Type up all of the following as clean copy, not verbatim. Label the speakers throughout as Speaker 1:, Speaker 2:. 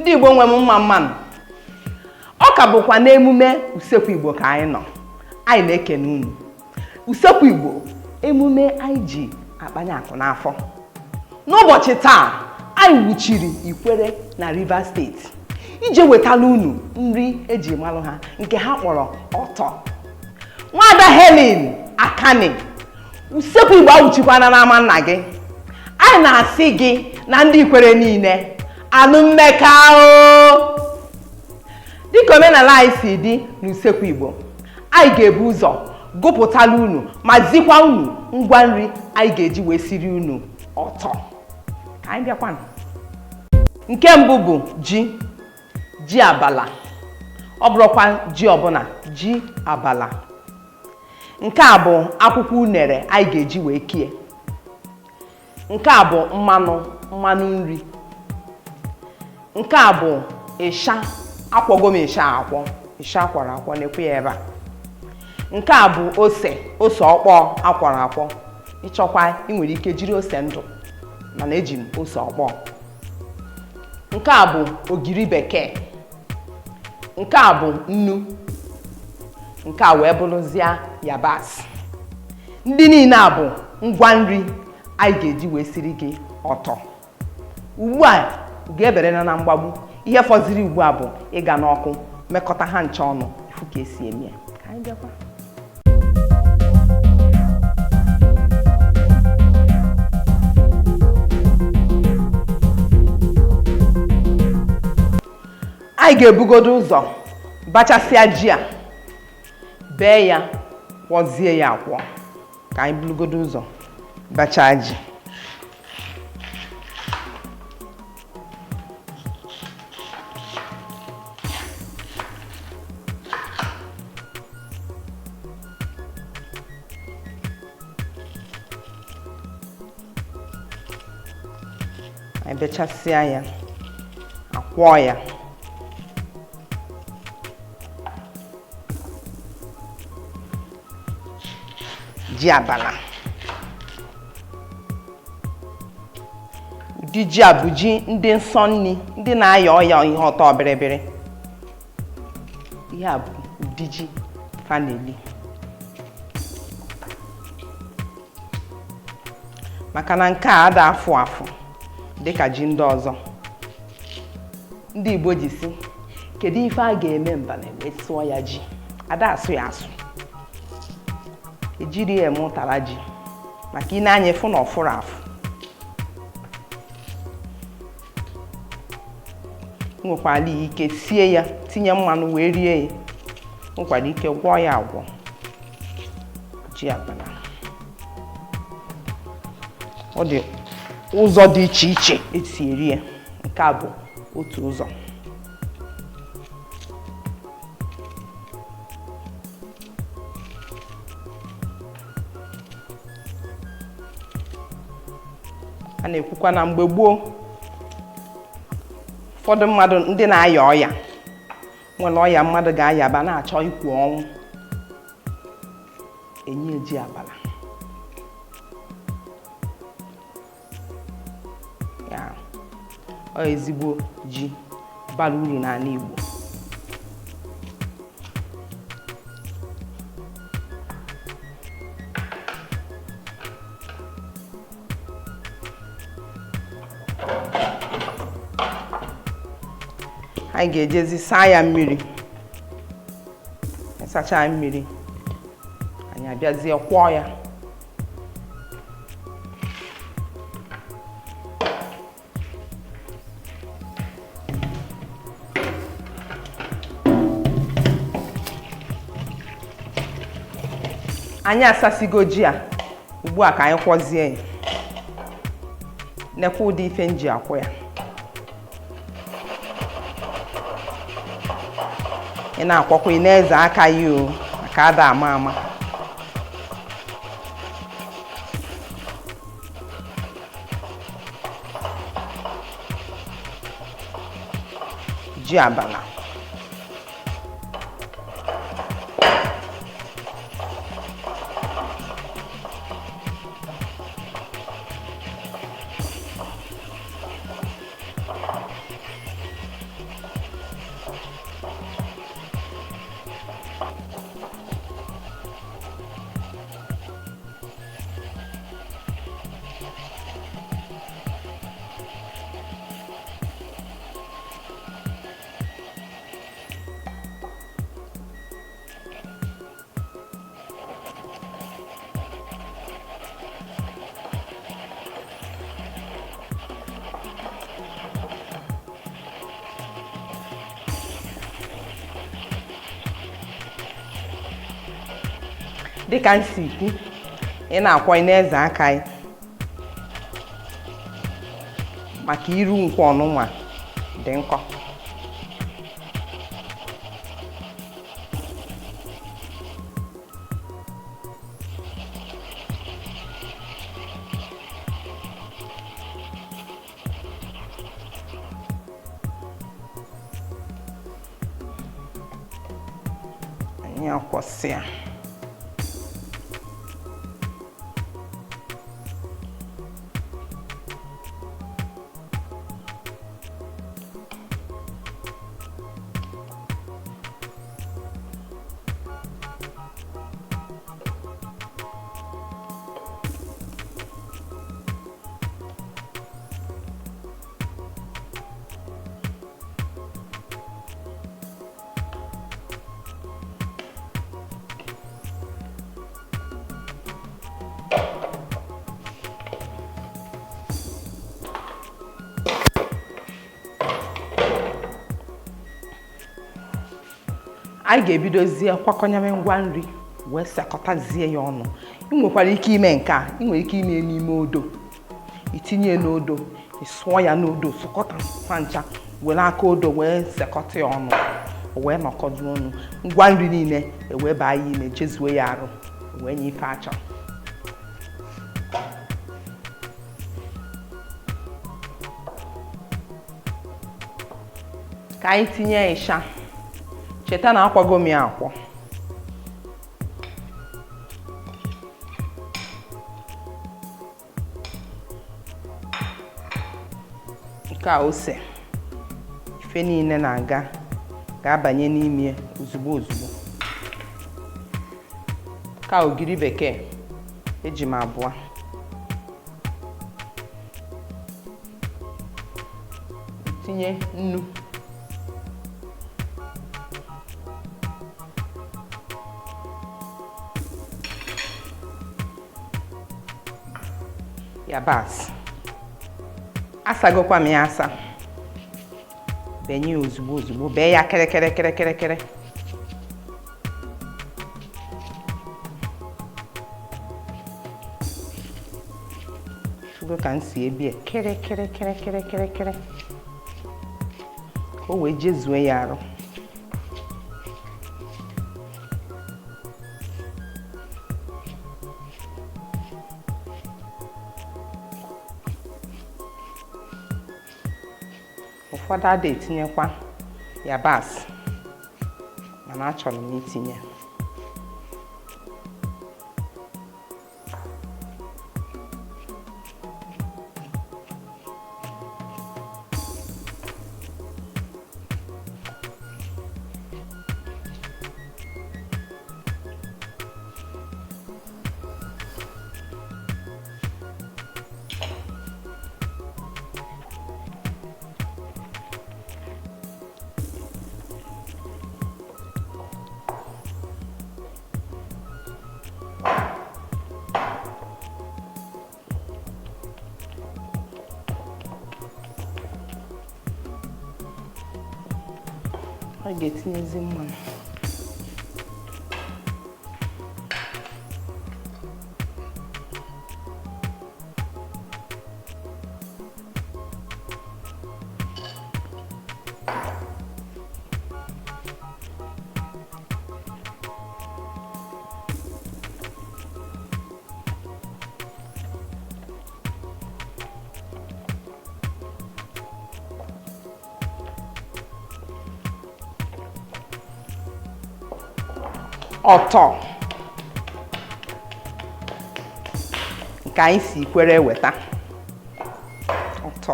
Speaker 1: Ndị Igbo nwe m, mma mma nụ. Ọ ka bụkwa n'emume Usekwu Igbo ka anyị nọ. Anyị na-ekene unu. Usekwu Igbo, emume anyị ji akpanye akụ n'afọ. N'ụbọchị taa, anyị wuchiri Ikwere na Rivers Steeti ije wetala unu nri eji malụ ha nke ha kpọrọ ọtọ. Nwada Helen Akani, Usekwu Igbo awụchikwana n'ama nna gị. Anyị na-asị gị na ndị Ikwere niile anụ mmekọ ahụ. Dịka omenala anyị si dị n'Usekwu Igbo, anyị ga-ebu ụzọ gụpụtala unu ma zikwa unu ngwa nri anyị ga-eji wee siri unu ọtọ. Ka anyị bịakwanụ. Nke mbụ bụ ji, ji abala. Ọ bụrụkwa ji ọbụla, ji abala. Nke a bụ akwụkwọ unere anyị ga-eji wee kie. Nke a bụ mmanụ, mmanụ nri. Nke a bụ ịsha, akwọgo m ịsha akwọ, ịsha akwọrọ akwọ na-ekwe ya ebe a. Nke a bụ ose, ose ọkpọọ akwọrọ akwọ. Ịchọkwa ị nwere ike jiri ose ndụ, mana eji m ose ọkpọọ. Nke a bụ ogiri bekee. Nke a bụ nnu. Nke a wee bụrụzịa yabasị. Ndị niile a bụ ngwa nri anyị ga-eji wee siri gị ọtọ. Ugbu a ga-ebere na mgbagbu. Ihe fọziri ugbu a bụ ịga n'ọkụ mekọta ha ncha ọnụ, ifu ka esi eme ya. Ka anyị bịakwa. Anyị ga-ebugodo ụzọ bachasịa ji a, bee ya, kwọzie ya akwọ. Ka anyị burugodo ụzọ bachaa ji. Anyị bechasịa ya, akwọọ ya. Ji abala, ụdị ji a bụ ji ndị nsọ nni, ndị na-aya ọya ihe ọtọ bịrịbịrị. Ihe a bụ ụdị ji fa na-eli, maka na nke a ada afụ afụ dịka ji ndị ọzọ. Ndị Igbo ji sị, kedu ife a ga-eme mbala wee sụọ ya ji? Ada asụ ya asụ, ejiri ya eme ụtara ji, maka ị na-anya ịfụ na ọ fụrụ afụ. Nwekwara ike sie ya, tinye mmanụ wee rie ya. Nwekwara ike gwọọ ya agwọ. Ji abala, ọ dị ụzọ dị iche iche esi eri ya. Nke a bụ otu ụzọ. A na-ekwukwa na mgbe gboo, ụfọdụ mmadụ ndị na-aya ọya nwere ọya mmadụ ga-ayaba na-achọ ikwu ọnwụ, enye ji abala. Ya ọ ezigbo ji bara uru n'ala Igbo. Anyị ga-ejezi saa ya mmiri. Sachaa mmiri, anyị abịazie kwọọ ya. Anyị asasigo ji a ugbu a, ka anyị kwọzie ya. Nekwa ụdị ife m ji akwọ ya. Ị na-akwọkwa, ị na-eze aka ya o, maka ada ama ama. Ji abala, Dịka m si kwu, ị na-akwọ ị na-eze aka anyị maka iru nkwọ ọnụnwa dị nkọ. Anyị akwọsịa. Anyị ga-ebidozie kwakọnyere ngwa nri wee sekọtazie ya ọnụ. Ị nwekwara ike ime nke a, ị nwere ike ime n'ime odo, itinye n'odo, ị sụọ ya n'odo, sụkọta ncha, were aka odo wee sekọta ya ọnụ, wee nọkọdo ọnụ. Ngwa nri niile ewee baa ya ime, jezuo ya arụ, wee nye ife achọ. Ka anyị tinye ịsha. Cheta na akwago m ya akwọ. Nke a ose, ife niile na-aga ga-abanye n'ime ozugbo ozugbo. Ka ogiri bekee eji m abụọ. Tinye nnu. Yabasị asagokwa m ya asa, benye ozugbo ozugbo, bee ya kịrịkịrị kịrịkịrị kịrị. Fugo ka m si ebie kịrịkịrị kịrịkịrị kịrịkịrị ka o wee jezue ya arụ. Ụfọdụ ada etinyekwa yabasị, mana achọrọ m itinye. Ọ ga-etinyezi mmanụ. Ọtọ nke anyị si kwere weta ọtọ.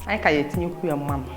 Speaker 1: Anyị ka ya etinyekwu ya mmanụ.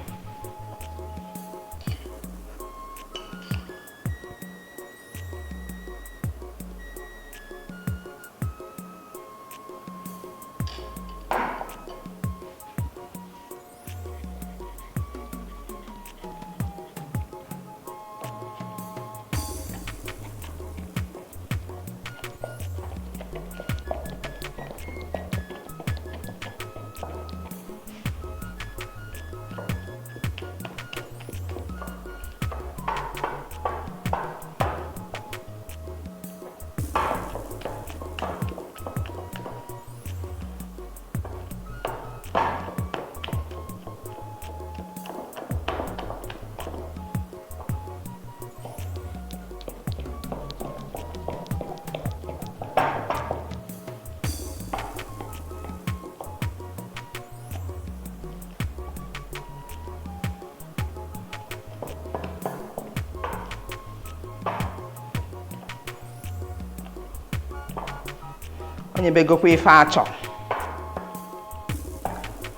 Speaker 1: Onye begokwa ife achọ.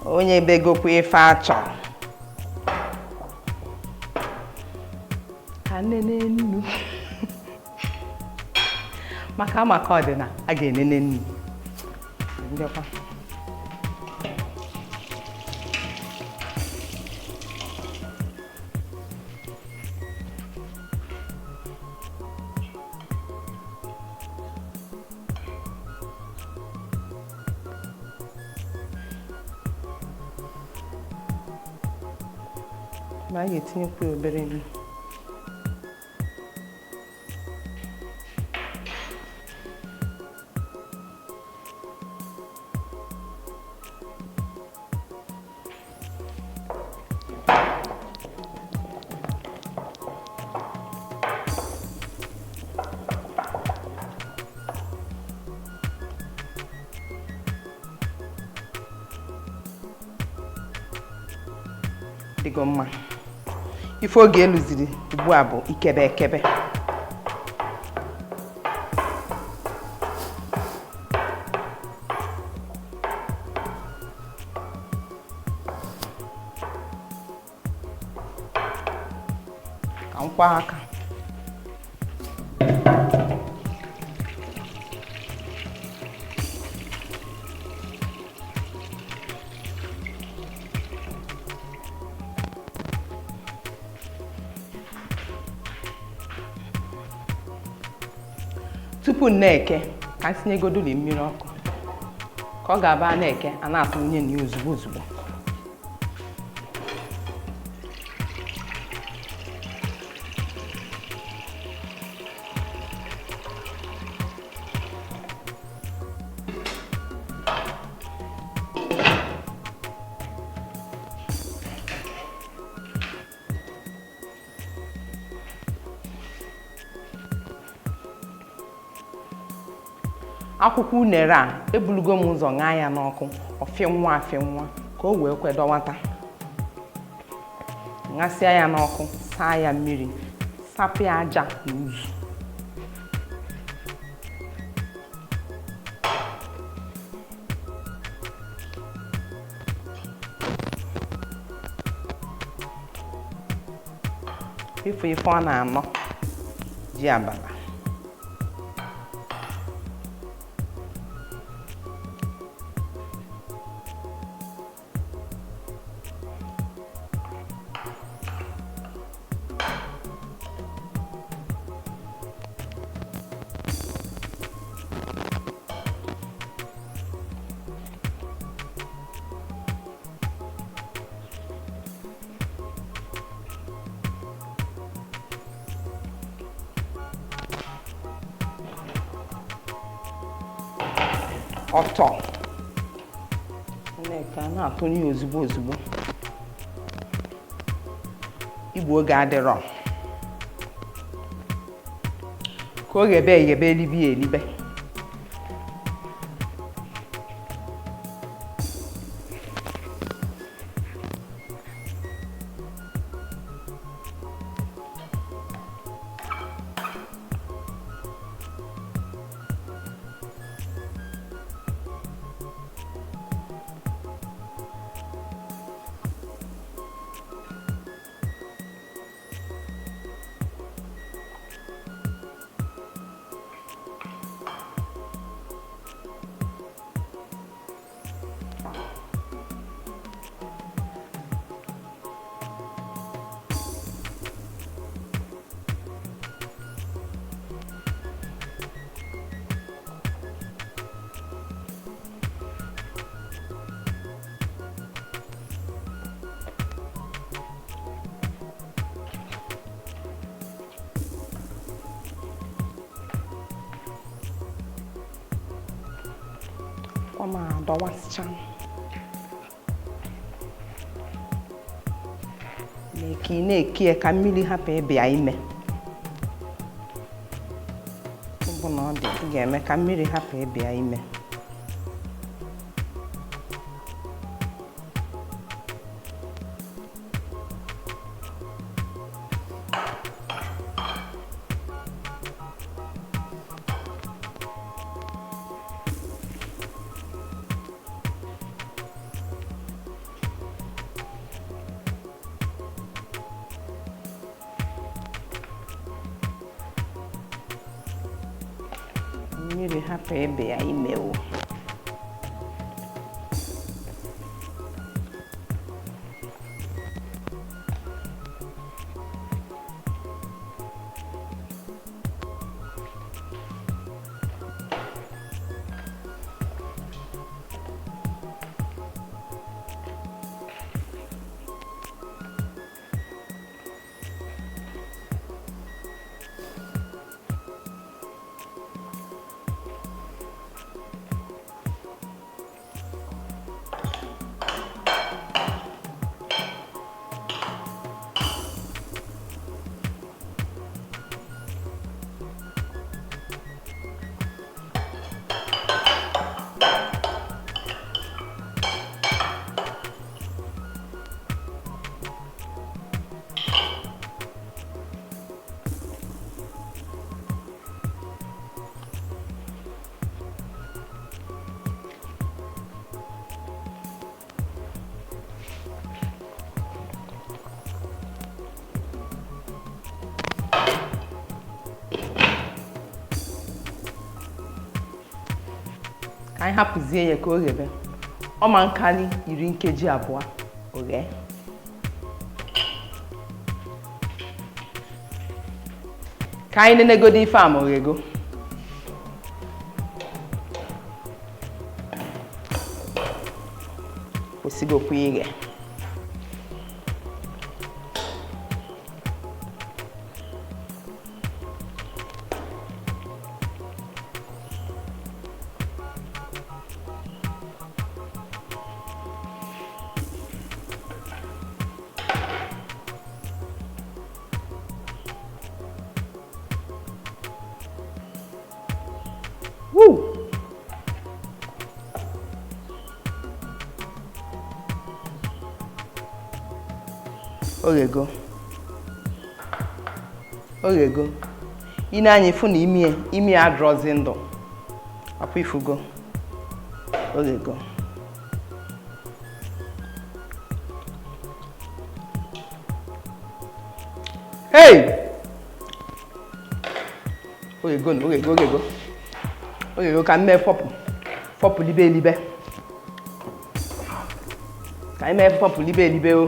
Speaker 1: Onye begokwa ife achọ. Ka nene nnu. Maka amaka ọdịna a ga-enene nnu. Ndekwa. Ma a ga-etinyekwa obere nnu. Dịgo mma. Ife oge eluziri ugbu a bụ ikebe ekebe. Ka m kwaa aka. Tupu m na-eke, ka m tinyegoduli mmiri ọkụ ka ọ ga-aba na-eke a na-atụ nwunye na ya ozugbo ozugbo. Akwụkwọ unere a ebulugo m ụzọ ṅaa ya n'ọkụ ọfịnwa afịnwa ka o wee kwedọwata. Ṅasịa ya n'ọkụ, saa ya mmiri, sapụ ya aja na uzu. Ife ife ọ na-anọ ji abala. Ọtọ Nneka na-atụnye ya ozugbo ozugbo. Igbu oge adịrọ ka o ghebe eghebe elibe ya elibe. Ma dọwasịcha na-eke na-eke ya ka mmiri hapụ ịbịa ime. Ọ bụ na ọ dị, ị ga-eme ka mmiri hapụ ịbịa ime. Mmiri hapụ ebe ya imewo. Ka anyị hapụzie ya ka o ghebe. Ọ ma nkali 20 nkeji o ghee. Ka anyị nenegodo ife a ma o ghego. Kwụsịgokwa ighe. Woo! Oghego. Oghego. Ị na-anya ifu na imi adrọzi ndụ. Akwa ifugo. Oghego. Hey! Oghego, oghego, oghego. Oghego ka mme fọpụ. Fọpụ libe elibe. Ka anyị mee fọpụ libe elibe o.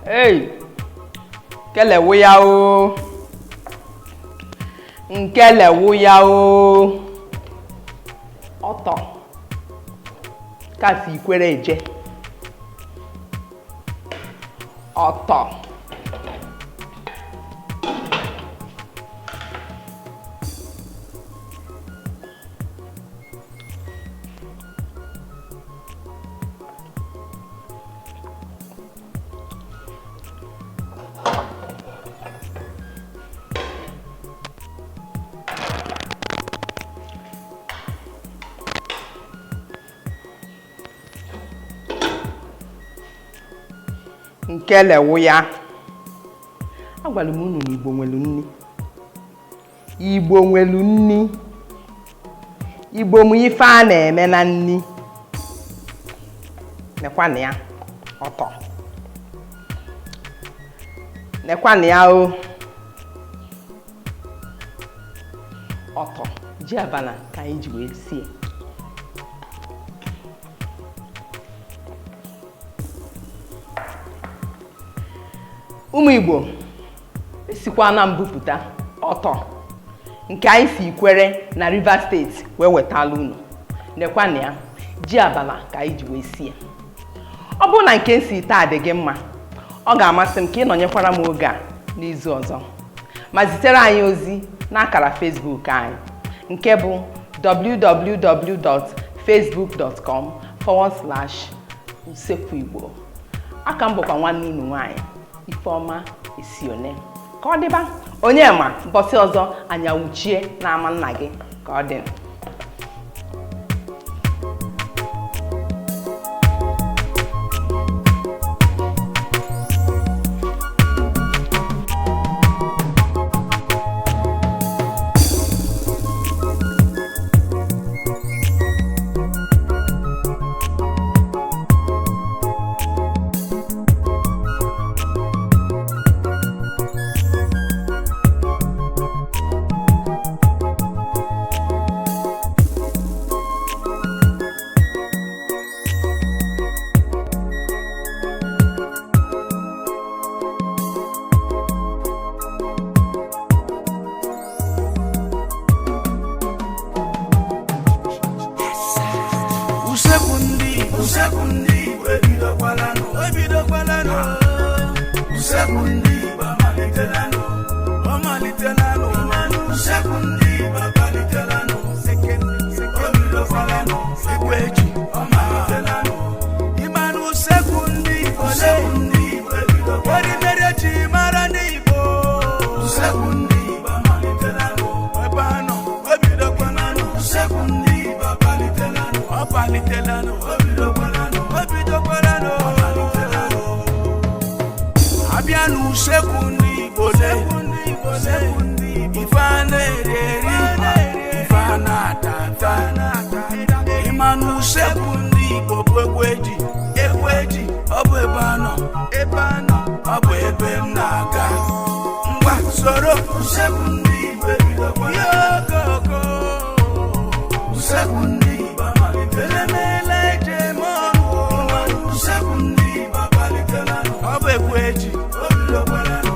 Speaker 1: Hey! Kelewu ya o. Nkelewu ya o. Ọtọ. Kasi ikwere eje. Ọtọ. Nkelewu ya. Agwara m unu na Igbo nwelu nni. Igbo nwelu nni. Igbo mụ ife a na-eme na nni. Nekwanụ ya ọtọ. Nekwanụ ya o. Ọtọ ji abala ka anyị ji wee sie. Ụmụ Igbo esikwa na mbupụta ọtọ nke anyị si Ikwere na Rivers Steeti wee wetala unu. Nekwanụ ya, ji abala ka anyị ji wee sie. Ọ bụrụ na nke nsi taa dị gị mma, ọ ga-amasị m ka ị nọnyekwara m oge a n'izu ọzọ ma zitere anyị ozi n'akara Facebook anyị nke bụ www.facebook.com/usekwuigbo. Aka m bụkwa nwanne unu nwaanyị Ifeọma Esione. Ka ọ dịba, onye ma mbọsị ọzọ anyị awụchie n'ama nna gị. Ka ọ dị.
Speaker 2: Usekwu ndị Igbo amalitelanụ, ọ malitelanụ. Usekwu ndị Igbo amalitelanụ, o bidokwalanụ. Egwu eji ọ malitelanụ. Ịmanụ usekwu ndị Igbo, ndị Igbo ebidokwa. Erimeri ji mara ndị Igbo. Usekwu ndị Igbo amalitelanụ, ebe anọ o bidokwalanụ. Usekwu ndị Igbo amalitelanụ, ọ palitelanụ, o bidokwalanụ, o bidokwalanụ, ọ malitelanụ. Abịa n'usekwu ndị Igbo le, ife a na-eri eri, ife a na-ata ata. Ịma n'usekwu ndị Igbo bụ egwu eji, egwu eji. Ọ bụ ebe anọ, ebe anọ, ọ bụ ebe m na-aga. Ngwa, soro usekwu ndị Igbo ebidokwa ya okoko. Usekwu ndị Igbo amalitela, emeela eji eme ọnụ. Usekwu ndị Igbo amalitelanụ, ọ bụ egwu eji, o bidokwalanụ.